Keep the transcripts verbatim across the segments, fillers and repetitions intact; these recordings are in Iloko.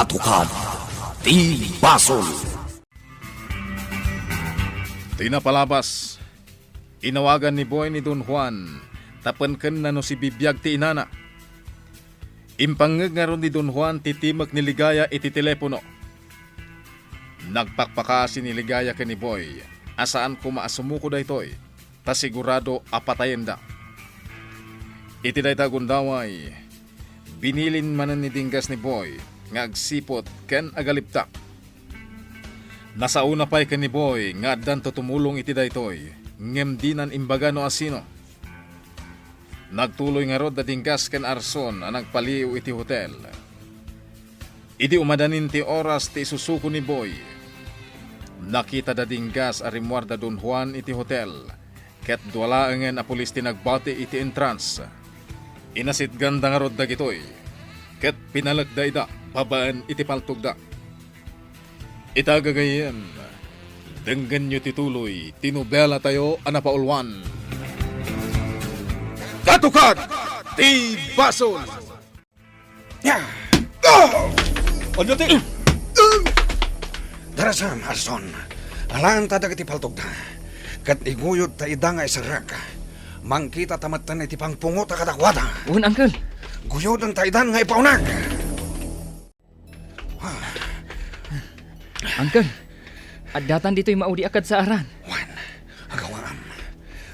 Tukad ti basol. Ti napalabas, inawagan ni Boy ni Don Juan tapno kenna no sibibiag ti inana. Impangngeg ngarud ni Don Juan ti timek ni Ligaya iti telepono. Nagpakpakaasi ni Ligaya ken ni Boy a saan koma a sumuko daytoy, ta sigurado a patayenda. Iti dayta a gundaway, binilin manen ni Dinggas ni Boy nga agsiput ken agalibtak. Nasaona pay ken ni Boy nga addanto tumulong iti daytoy, ngem dinan imbaga no asino. Nagtuloy ngarud da Dinggas ken Arson a nagpaliiw iti hotel. Idi umadanin ti oras ti isusuko ni Boy, nakita da Dinggas a rimmuar da Don Juan iti hotel, ket dua laengen a pulis ti nagbati iti entrance. Inasitgan da ngarud dagitoy, ket pinalekda ida babaen iti paltogda. Ita gagayyem, denggenyo ti tuloy ti nobela tayo a napauluan. Katukad ti basol! Ya! Ania ti? Darasam, Arson. Alaenta dagiti paltogda. Ket iguyodta ida nga iserrek. Mangkitata metten iti pangpungot a kadakuada. Wen, Uncle. Guyodenta idan nga ipauneg. Uncle, addatan ditoy maudi a kadsaaran. Wen, agawaam.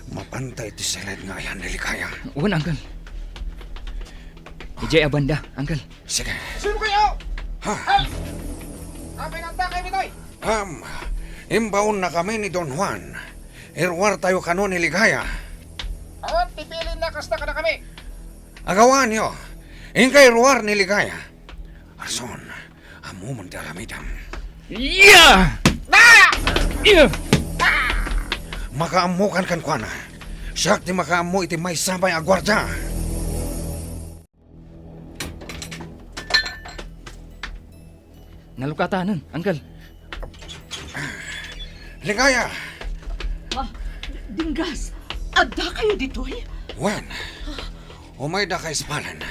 Mapanta iti siled nga ayan ni Ligaya. Wen, Uncle. Idiay a banda, Uncle. Sige. Sino kayo? Ha? Ay! Apay nga adda kayo ditoy? Am, imbaonnakami ni Don Juan. Iruartayo kano ni Ligaya. Awan ti bilin a kasta kadakami. Agawaanyo. Inka iruar ni Ligaya. Arson, ammom ti aramidem. Iya! Ah! Iya! Makaammokan kenkuana. Siak ti makaammo iti maysa pay a guardia. Nalukatanen, Uncle. Ligaya! Ah, Dinggas, adda kayo ditoy? Wen, umayda ka Espalen.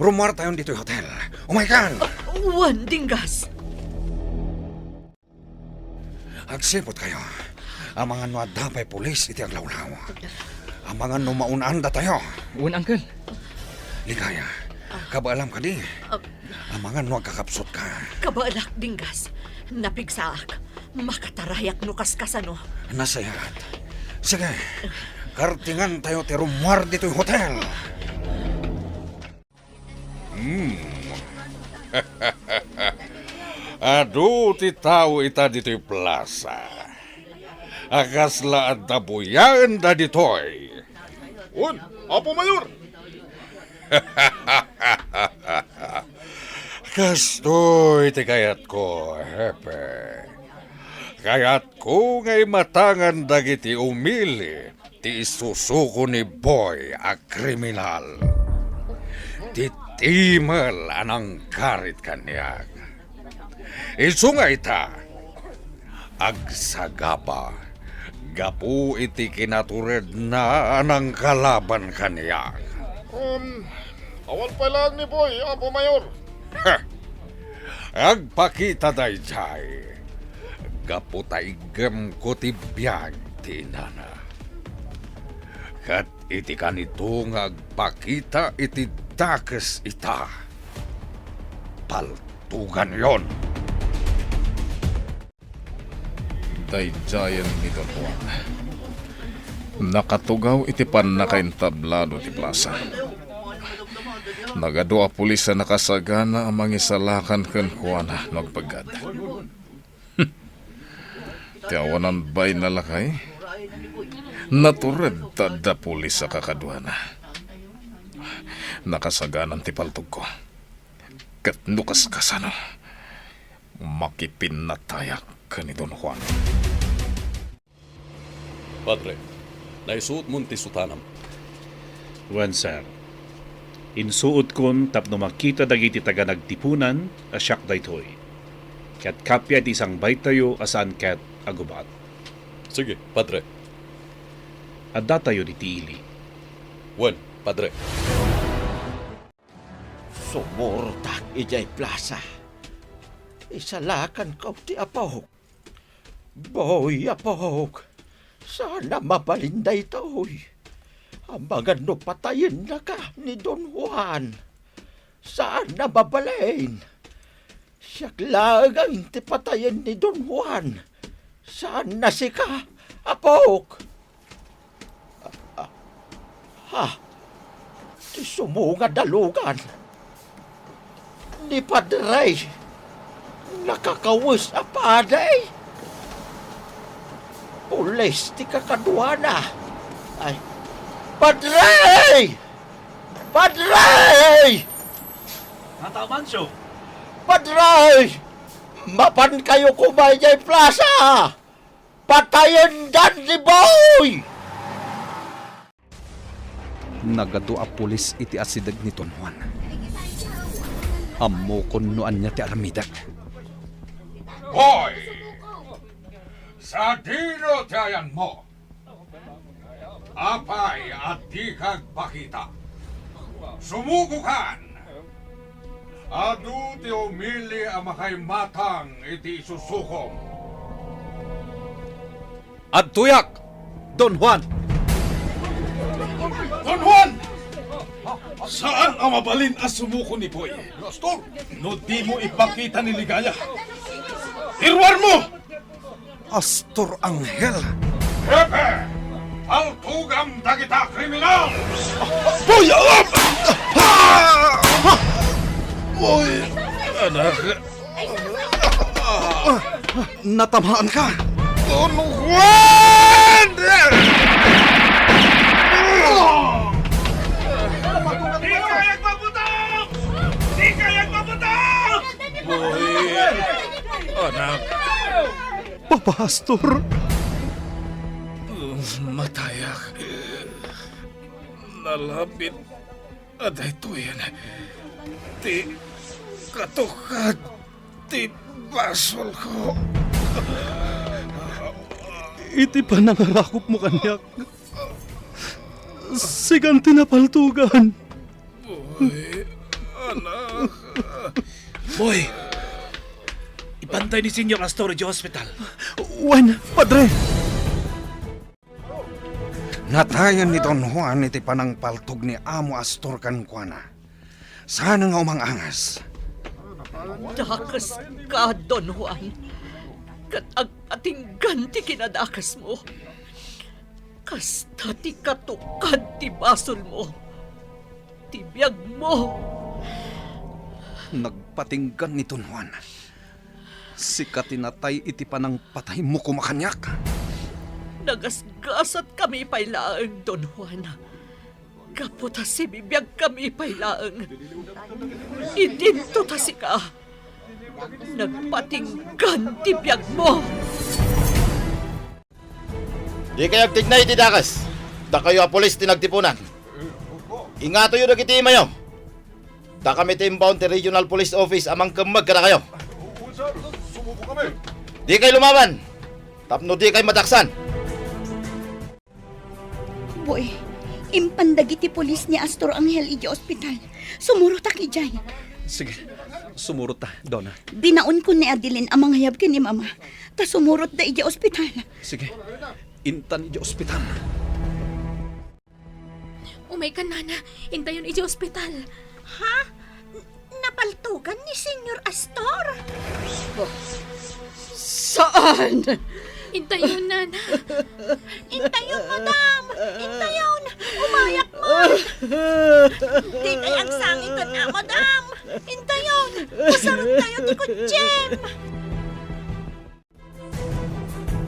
Rummuartayon ditoy hotel. Umaykan! Ah, wen, Dinggas. Agsiputkayo. Amangan no adda pay pulis iti aglawlaw. Amangan no maun-andatayo. Wen, Uncle. Ligaya, kabaelam kadi? Ah. Amangan no agkakapsutka. Kabaelak, Dinggas. Napigsaak. Makatarayak no kaskasano. Nasayaat. Sige, kartingantayo ti rummuar ditoy hotel. Hmm. Adu ti tao ita ditoy plasa. A kasla adda buyaenda ditoy. Wen, Apo Mayor. Kastoy ti kayatko, Hepe. Kayatko nga imatangan dagiti umili ti isusuko ni Boy a kriminal. Ti timel a nanggarit kaniak. Isu nga ita, agsagaba gapu iti kinaturedna a nangkalaban kaniak. Um, awan pay laeng ni Boy, Apo Mayor. Ha! Agpakita daydiay gapu ta iggemko ti biag ti inana. Ket iti kanito nga agpakita iti dakes ita, paltuganyon. Daydiayen ni Don Juan. Nakatugaw iti pannakaintablado ti plasa. Nagadu a pulis a nakasagana a mangisalakan kenkuana no agpeggad. Ti awanan baynalakay, natured ta adda pulis a kakaduana. Nakasaganan ti paltogko. Ket no kaskasano, makipinnatayak ken ni Don Juan. Padre, naisuotmon ti sutanam. Wen, sir. Insuotkon tapno makita dagiti taga-nagtipunan a siak daytoy. Ket kappia ti sangbaytayo a saan ket a gubat. Sige, Padre. Addatayo ditoy ili. Wen, Padre. Sumurottak idiay plasa. Isalakanko ti apok. Boy, apok, saan a mabalin daytoy. Amangan no patayennaka ni Don Juan. Saan a mabalin. Siak laeng ti patayen ni Don Juan. Saan a sika, apok. Ah, ah. Ha? Ti sumungad a lugan. Ni Padre, nakakawes a padi. Pulis ti kakaduana. Ay, Padre! Padre! Tata Amancio! Padre! Mapankayo koma idiay plasa! Patayendan ni Boy! Nagadu a pulis iti asideg ni Don Juan. Ammokon no ania ti aramidek. Boy! Sadino ti ayanmo? Apay a dika agpakita? Sumukokan! Adu ti umili a makaimatang iti isusukom. Adtoyak, Don Juan! Don Juan! Saan a mabalin a sumuko ni Boy. Astor! No dimo ipakita ni Ligaya, iruarmo! Astor Angel! Hepe! Paltugam dagita kriminal! Boy! Ah! Ah! Boy! Anak! Natamaan ka! Don Juan! Di kayag mabutok! Di kayag mabutok! Boy! Anak! Papa Astor! Matayak. Nalapit a daytoyen ti katukad ti basolko. Iti panangarakupmo kaniak, sikan ti napaltugan. Boy, anak. Boy, ipantay ni Senyor Astor idiay ospital. Wen, Padre! Natayen ni Don Juan iti panangpaltog ni Amo Astor kenkuana. Saan nga umang-angas. Dakeska, Don Juan, ket agpatinggan ti kinadakesmo. Kasta ti katukad ti basolmo, ti biagmo. Nagpatinggan ni Don Juan. Sika ti natay iti panangpataymo koma kaniak. Nagasgasatkami pay laeng, Don Juan. Gapu ta sibibiagkami pay laeng. Idinto ta sika. Nagpatinggan ti biagmo. Dikay agtignay iti dakes. Dakayo a pulis ti nagtipunan. Ingatoyo dagiti imayo. Dakami ti imbaon ti Regional Police Office a mangkemmeg kadakayo. Dikay lumaban tapno dikay madaksan. Boy, impan dagiti pulis ni Astor Angel idiay ospital. Sumurotak idiay. Sige, sumurot ta, Dona. Binaonko ni Adeline a mangayab ken ni Mama, ta sumurotda idiay ospital. Sige, intan idiay ospital. Umaykan, Nana. Intayon idiay ospital. Ha? N-, napaltugan ni Senyor Astor? Saan? Intayon, Nana. Intayon, Madam. Intayon. Umayak man. Dikay agsangit, Madam. Intayon. Pusarottayo ti kotsem.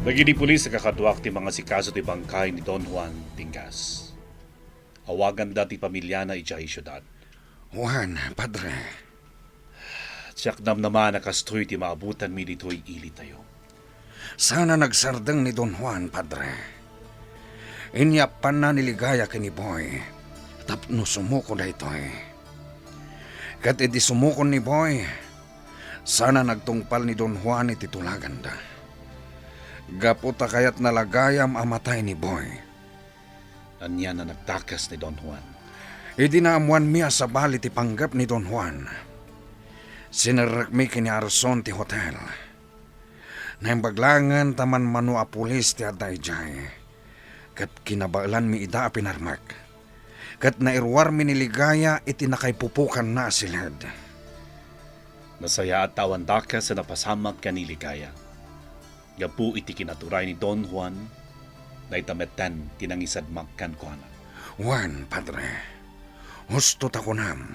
Dagiti pulis a kakaduak ti mangasikaso ti bangkay ni Don Juan Tingas. Awaganda ti pamiliana idiay siudad. Juan, Padre. Siak namnama a kastoy ti maabutanmi ditoy ilitayo. Sana nagsardeng ni Don Juan, Padre. Inyappanna ni Ligaya ken ni Boy tapno sumuko daytoy. Ket idi sumukon ni Boy, sana nagtungpal ni Don Juan iti tulaganda. Gapu ta kayatna lagayam a matay ni Boy. Ania a nagdakes ni Don Juan? Idi naammoanmi a sabali ti panggep ni Don Juan, Sinerrekmi ken ni Arson ti hotel. Naimbag laengen ta manmano a pulis ti adda idiay, ket kinabaelanmi ida a pinarmek. Ket nairuarmi ni Ligaya iti nakaipupokanna a siled. Nasayaat ta awan dakes a napasamak ken ni Ligaya. Gapu iti kinaturay ni Don Juan, dayta metten ti nangisadmak kenkuana. Wen, Padre, husto ta kunam.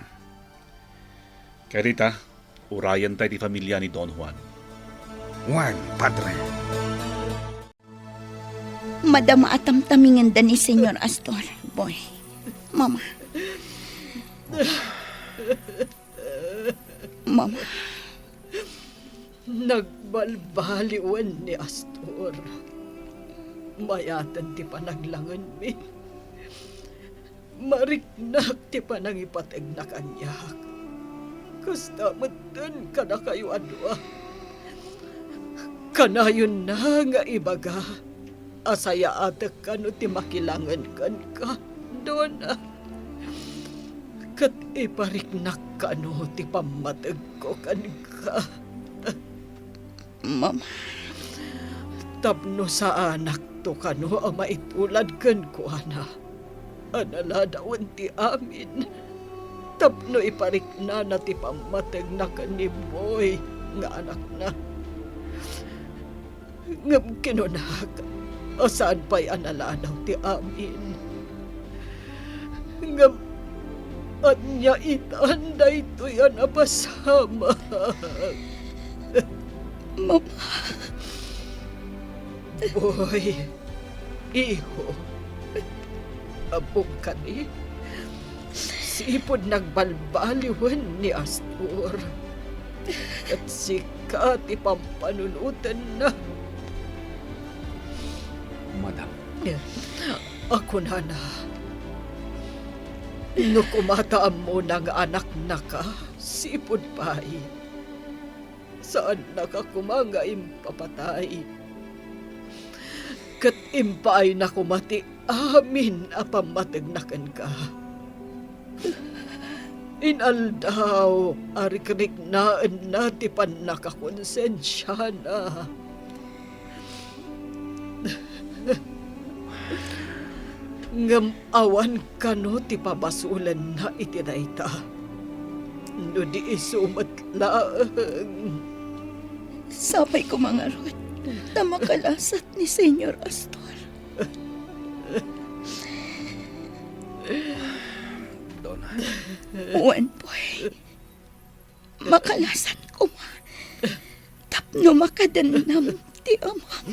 Karita, urayenta iti familia ni Don Juan. Wen, Padre. Madama a tamtamingenda ni Señor Astor, Boy. Mama. Mama. Nagbalbaliwen ni Astor. Mayaten ti panaglangenmi. Mariknak ti panangipategna kaniak. Kasta metten kadakayo a dua. Kanayonna nga ibaga a sayaatek kano ti makilangen kenka, Dona. Ket ipariknak kano ti pammategko kenka. Mama. Tapno saanakto kano a maitulad kenkuana a naladawen ti amin, tapno ipariknana ti pammategna ken ni Boy nga anakna. Ngem kinunak a saan pay a naladaw ti amin. Ngem ania itan daytoy a napasamak? Mama. Boy, iho, ammom kadi, sipud nagbalbaliwen ni Astor, ket sika ti pampanunotenna. Madam. A kunana, no koma ta ammona nga anaknaka, sipud pay, saannaka koma nga impapatay. Ket impaayna koma ti amin a pammategna kenka. Inaldaw a rikriknaenna ti pannakakonsensiana. Ngem awan kano ti pabasolenna iti dayta, no di isu met laeng. Sapay koma ngarud ta makalasat ni Señor Astor. Dona. Wen, Boy. Makalasat koma tapno makadennam ti amam.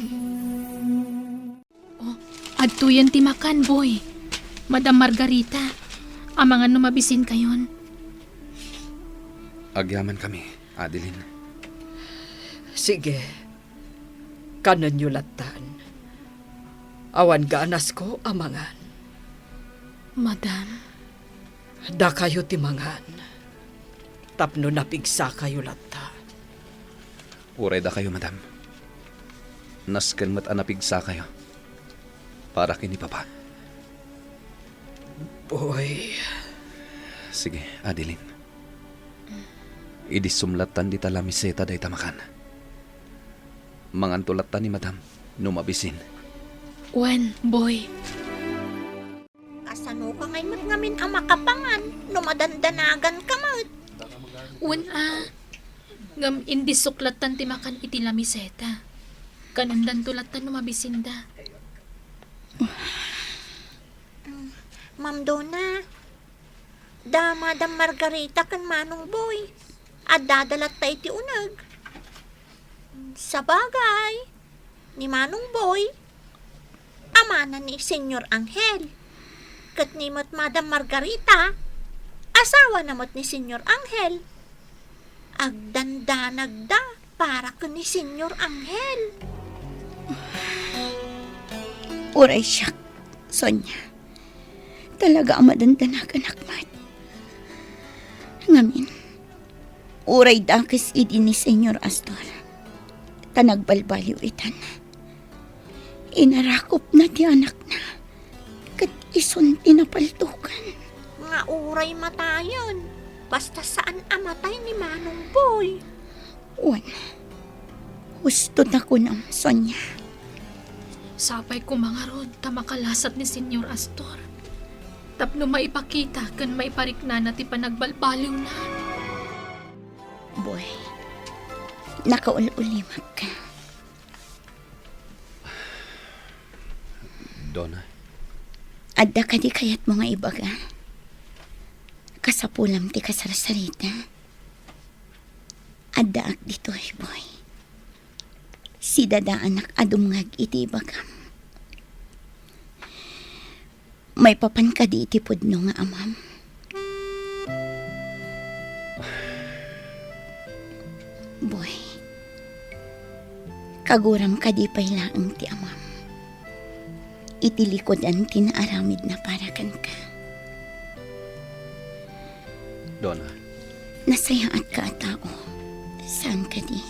Oh, adtoyen ti makan, Boy. Madam Margarita, amangan no mabisinkayon. Agyamankami, Adeline. Sige. Kanenyo lattan. Awan ganasko a mangan. Madam. Dakayo ti mangan. Tapno napigsakayo latta. Uray dakayo, madam. Nasken met a napigsakayo para ken ni Papa. Boy. Sige, Adeline. Idissum lattan dita lamiseta dayta makan. Manganto lattan ni madam no mabisin. Wen, Boy. Kasanoka ngay met ngamin a makapangan no madandanaganka met? Wen a, ngem indissok lattan ti makan iti lamiseta. Kanendanto lattan no mabisinda. Mm, Ma'am Dona, da Madam Margarita ken Manong Boy, addada latta iti uneg. Sabagay, ni Manong Boy, amana ni Señor Angel. Ket ni met Madam Margarita, asawana met ni Señor Angel. Agdandanagda para ken ni Señor Angel. Uray siak, Sonia. Talaga a madandanaganak met. Ngamin, uray dakes idi ni Señor Astor, ta nagbalbaliw itan. Inarakupna ti anakna, ket isun ti napaltokan. Nga uray matayen, kasta saan a matay ni Manong Boy. Wen, husto ta kunam, Sonia. Sapay koma ngarud ta makalasat ni Señor Astor tapno maipakita ken maipariknana ti panagbalbaliwna. Boy, nakaul-ulimakka. Donna. Adda kadi kayatmo nga ibaga? Kasapulam ti kasarsarita. Addaak ditoy, Boy. Sidadaanak a dumngeg iti ibagam. Maipapan kadi iti pudno nga amam? Boy, kaguram kadi pay laeng ti amam iti likudan ti naaramidna para kenka? Donna. Nasayaatka a tao. Saan kadi?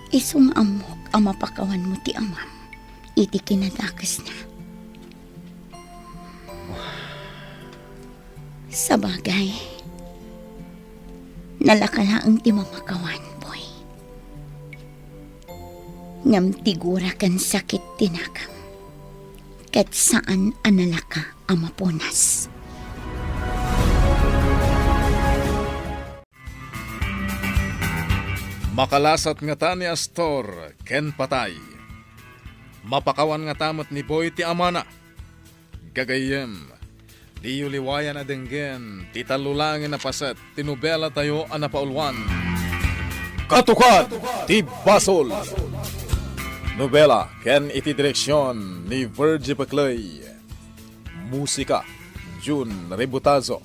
Isu nga ammok a mapakawanmo ti amam iti kinadakesna. Sabagay, nalaka laeng ti mamakawan, Boy. Ngem ti gura ken sakit ti nakam, ket saan a nalaka a mapunas. Makalasat ngata ni Astor ken patay. Mapakawan ngata met ni Boy ti amana. Gagayyem, diyo liwayan a denggen ti tallo laengen a paset ti nobelatayo a napauluan, Katukad ti Basol. Nobela ken iti direksion ni Virgie Peclay. Musika, Jun Rebutazo.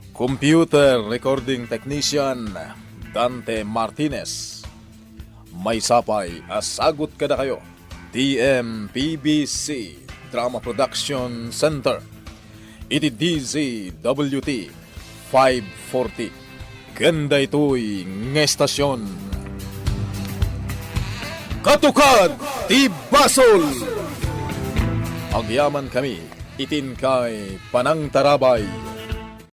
Computer recording technician, Dante Martinez. Maysa pay a sagut kadakayo ti M P B C Drama Production Center iti D Z W T five forty. Ken daytoy nga estasion, Katukad ti Basol. Agyamankami iti inkay panangtarabay.